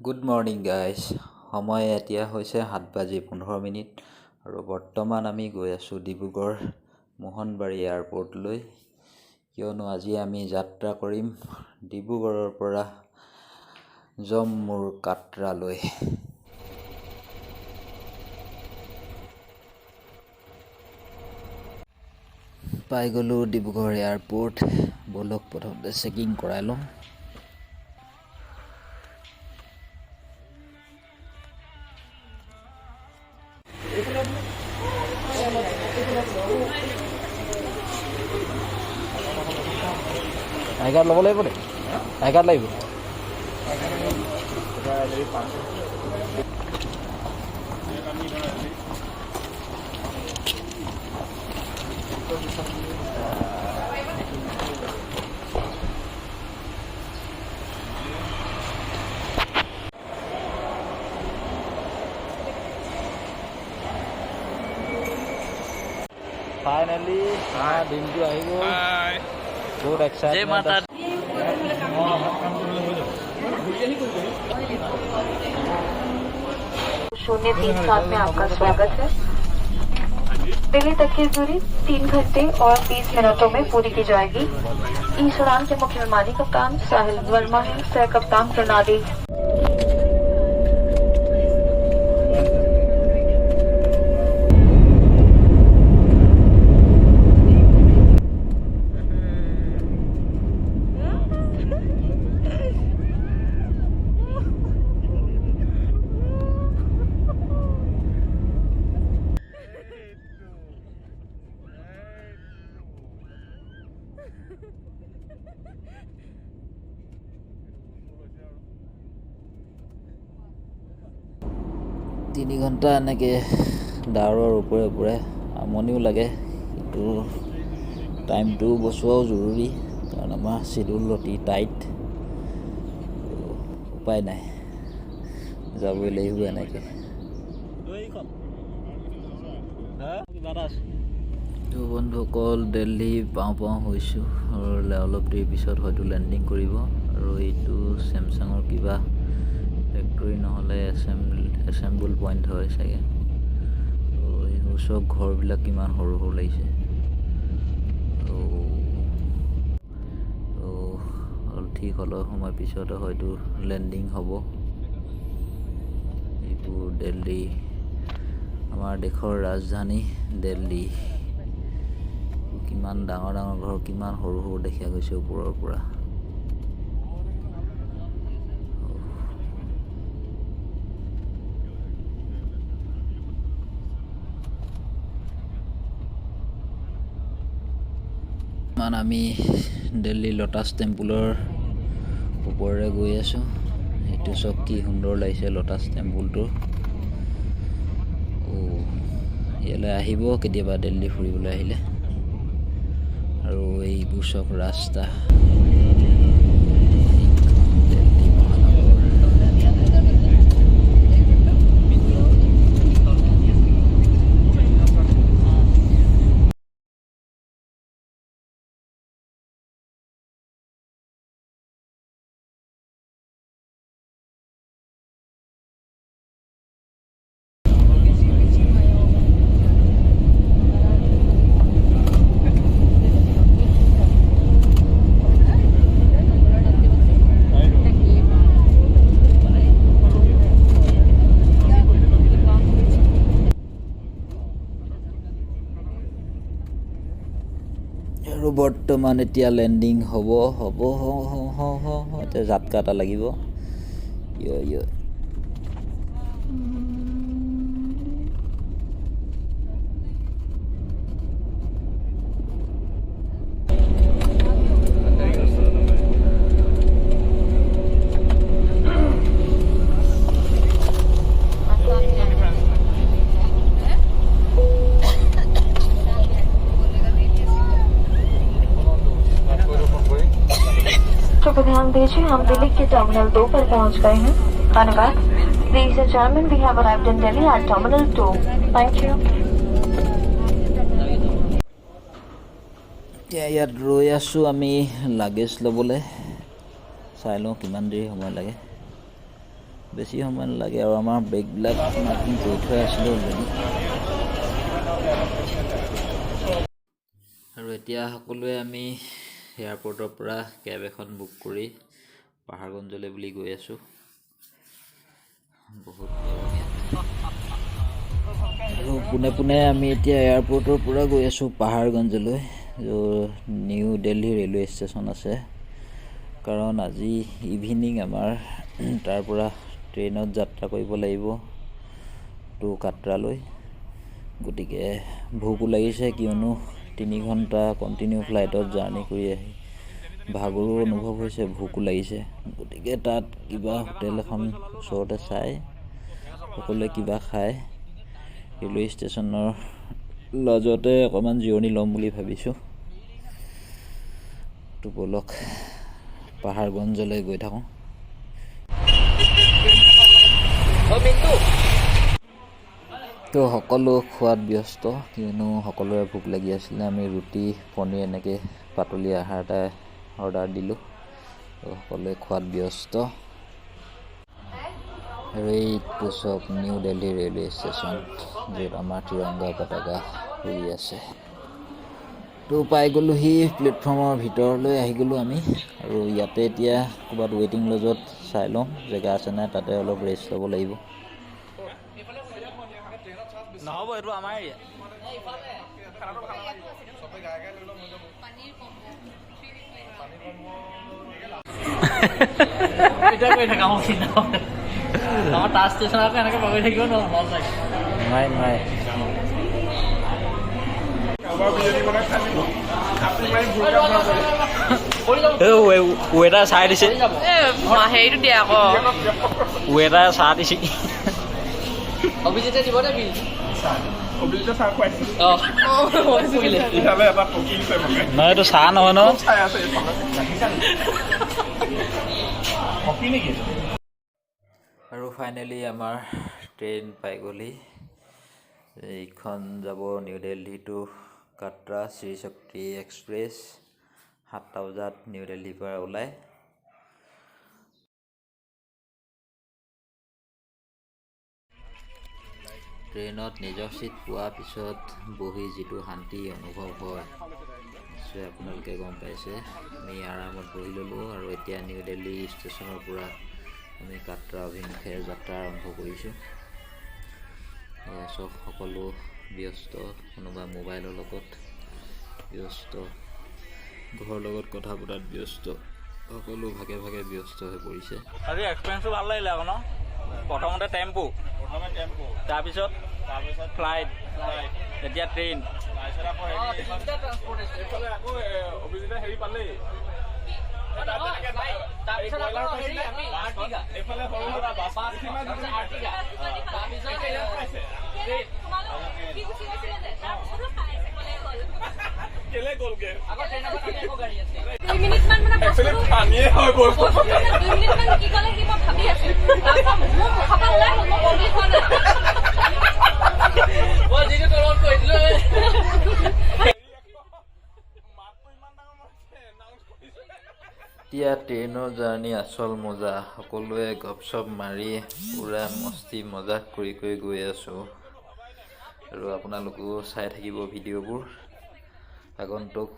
Good morning guys. সময় এতিয়া হৈছে 7 বাজি 15 মিনিট আৰু বৰ্তমান আমি গৈ আছোঁ ডিব্ৰুগড় মোহনবাৰী এয়াৰপৰ্টলৈ, কিয়নো আজি আমি যাত্ৰা কৰিম ডিব্ৰুগড়ৰ পৰা জম্মুৰ কাটৰালৈ। পাই গ'লোঁ ডিব্ৰুগড় এয়াৰপৰ্ট। ব'লক, প্ৰথমতে চেকিং কৰাই লওঁ। আই কাৰ্ড ল'ব লাগিব দেই, আই কাৰ্ড লাগিব। ফাইনেলি আমাৰ দিনটো আহি গ'ল। বহুত এক্সাইটমেণ্ট। 037 में आपका स्वागत है। दिल्ली तक की दूरी 3 घंटे और 20 मिनटों में पूरी की जाएगी। इस उड़ान के मुख्य विमानी कप्तान साहिल वर्मा हैं, सह कप्तान प्रणाली 3 ঘণ্টা এনেকৈ ডাৱৰৰ ওপৰে ওপৰে আমনিও লাগে, কিন্তু টাইমটো বচোৱাও জৰুৰী, কাৰণ আমাৰ চিডিউল অতি টাইট। উপায় নাই, যাবই লাগিব এনেকৈ। কিবা এটা আছে। তো বন্ধুসকল, দিল্লী পাওঁ পাওঁ হৈছোঁ আৰু অলপ দেৰি পিছত হয়তো লেণ্ডিং কৰিব। আৰু এইটো চেমচাঙৰ কিবা ফেক্টৰী নহ'লে এছেম্বল পইণ্ট হয় চাগে। তো এই ওচৰৰ ঘৰবিলাক কিমান সৰু সৰু লাগিছে। তো অলপ ঠিক অলপ সময় পিছতে হয়তো লেণ্ডিং হ'ব। এইবোৰ দিল্লী, আমাৰ দেশৰ ৰাজধানী দিল্লী। কিমান ডাঙৰ ডাঙৰ ঘৰ, কিমান সৰু সৰু দেখা গৈছে ওপৰৰ পৰা। বৰ্তমান আমি দিল্লী লটাছ টেম্পুলৰ ওপৰেৰে গৈ আছোঁ। এইটো চাওক, কি সুন্দৰ লাগিছে লটাছ টেম্পুলটো। ইয়ালৈ আহিব কেতিয়াবা দিল্লী ফুৰিবলৈ আহিলে। আৰু এইবোৰ চাওক ৰাস্তা, দিল্লী মহানগৰ। আৰু বৰ্তমান এতিয়া লেণ্ডিং হ'ব হ'ব হ'ব। এতিয়া জাতকা এটা লাগিব। ইয় ইয়। कृपया ध्यान दीजिए, हम दिल्ली के टर्मिनल 2 पर पहुंच गए हैं। धन्यवाद। Ladies and gentlemen, we have arrived in Delhi at Terminal 2. Thank you. এতিয়া ইয়াত ৰৈ আছোঁ আমি লাগেজ ল'বলৈ। চাই লওঁ কিমান দেৰি সময় লাগে। বেছি সময় নালাগে আৰু আমাৰ বেগবিলাক মাৰ্কিং কৰি থোৱা আছিলে অলৰেডি। আৰু এতিয়া সকলোৱে আমি এয়াৰপৰ্টৰ পৰা কেব এখন বুক কৰি পাহাৰগঞ্জলৈ বুলি গৈ আছোঁ। বহুত গৰম ইয়াত। আৰু পোনে পোনে আমি এতিয়া এয়াৰপৰ্টৰ পৰা গৈ আছোঁ পাহাৰগঞ্জলৈ, য'ত নিউ দিল্লী ৰেলৱে ষ্টেচন আছে। কাৰণ আজি ইভিনিং আমাৰ তাৰ পৰা ট্ৰেইনত যাত্ৰা কৰিব লাগিব টু কাটৰালৈ। গতিকে ভোকো লাগিছে, কিয়নো 3 ঘণ্টা কণ্টিনিউ ফ্লাইটত জাৰ্ণি কৰি আহি ভাগৰো অনুভৱ হৈছে, ভোকো লাগিছে। গতিকে তাত কিবা হোটেল এখন ওচৰতে চাই সকলোৱে কিবা খাই ৰেলৱে ষ্টেচনৰ লজতে অকণমান জিৰণি ল'ম বুলি ভাবিছোঁ। তো ব'লক, পাহাৰগঞ্জলৈ গৈ থাকোঁ। তো সকলো খোৱাত ব্যস্ত, কিয়নো সকলোৰে ভোক লাগি আছিলে। আমি ৰুটি, পনীৰ এনেকৈ পাতলি আহাৰ এটা অৰ্ডাৰ দিলোঁ। তো সকলোৱে খোৱাত ব্যস্ত। আৰু এইটো চাওক, নিউ দিল্লী ৰেলৱে ষ্টেচন, য'ত আমাৰ তিৰংগা পতাকা উৰি আছে। তো পাই গ'লোহি, প্লেটফৰ্মৰ ভিতৰলৈ আহি গ'লোঁ আমি। আৰু ইয়াতে এতিয়া ক'ৰবাত ৱেইটিং লজত চাই লওঁ জেগা আছে নাই, তাতে অলপ ৰেষ্ট ল'ব লাগিব। নহ'ব, এইটো আমাৰ এৰিয়া। এতিয়া কৰি থাকা, মই চিন্তা আমাৰ তাৰ ষ্টেচন আকৌ এনেকৈ বাগৰি থাকিব নোৱাৰো, লজ লাগে। নাই নাই। ৱেটাৰ চাই দিছে। হেৰিটো দিয়া আকৌ। ৱেটাৰ চাহ দিছে। অভিজিতে দিব দে বিল। অভিজিতে চাহ খুৱাইছে। অঁ। ইফালে এটা পকিছে মানে। নহয়, এইটো চাহ নহয় ন। চাই আছে এইফালে। কফি নেকি? আৰু ফাইনেলি আমাৰ ট্ৰেইন পাই গ'লহি। এইখন যাব নিউ দিল্লী টু কাটৰা শ্ৰী শক্তি এক্সপ্ৰেছ, 7টা বজাত নিউ দিল্লীৰ পৰা ওলায়। ট্ৰেইনত নিজৰ চিট পোৱাৰ পিছত বহি যিটো শান্তি অনুভৱ হয়, নিশ্চয় আপোনালোকে গম পাইছে। আমি আৰামত বহি ল'লোঁ আৰু এতিয়া নিউ দিল্লী ষ্টেচনৰ পৰা আমি কাটৰা অভিমুখে যাত্ৰা আৰম্ভ কৰিছোঁ। এয়া চব সকলো ব্যস্ত, কোনোবা মোবাইলৰ লগত ব্যস্ত, ঘৰৰ লগত কথা পতাত ব্যস্ত, সকলো ভাগে ভাগে ব্যস্ত হৈ পৰিছে। আজি এক্সপিৰিয়েঞ্চটো ভাল লাগিলে আকৌ ন? প্ৰথমতে টেম্পু, প্ৰথমে টেম্পু, তাৰপিছত তাৰপিছত ফ্লাইট, এতিয়া ট্ৰেইন। তাৰপিছত আকৌ হেৰি, এইফালে আকৌ অভিজিতে হেৰি পালেই। তাৰপিছত আকৌ হেৰি আমি আৰ্টিকা। এইফালে সৰু সুৰা বাছ। আৰ্টিকা, তাৰপিছত কেলে গ'লগে? আকৌ ট্ৰেইনৰ আকৌ গাড়ী আছে। 2 মিনিটমান মানে একচুৱেলি বস্তুটো পানীয়ে হৈ গ'ল। বস্তুটো মানে 2 মিনিটমান কি ক'লে সি মই ভাবি আছো। তাৰপিছত মোৰ মুখৰ পৰা ওলাই গ'ল, মই কম বুলি কোৱা নাই। মই যিটো তলত কৈছিলো। মাতটো ইমান ডাঙৰ মাৰিছে, এনাউন্স কৰিছে। এতিয়া ট্ৰেইনৰ জাৰ্ণি আচল মজা। সকলোৱে গপ চপ মাৰি পূৰা মস্তি মজাক কৰি কৰি গৈ আছোঁ। আৰু আপোনালোকেও চাই থাকিব ভিডিঅ'বোৰ আগন্তুক।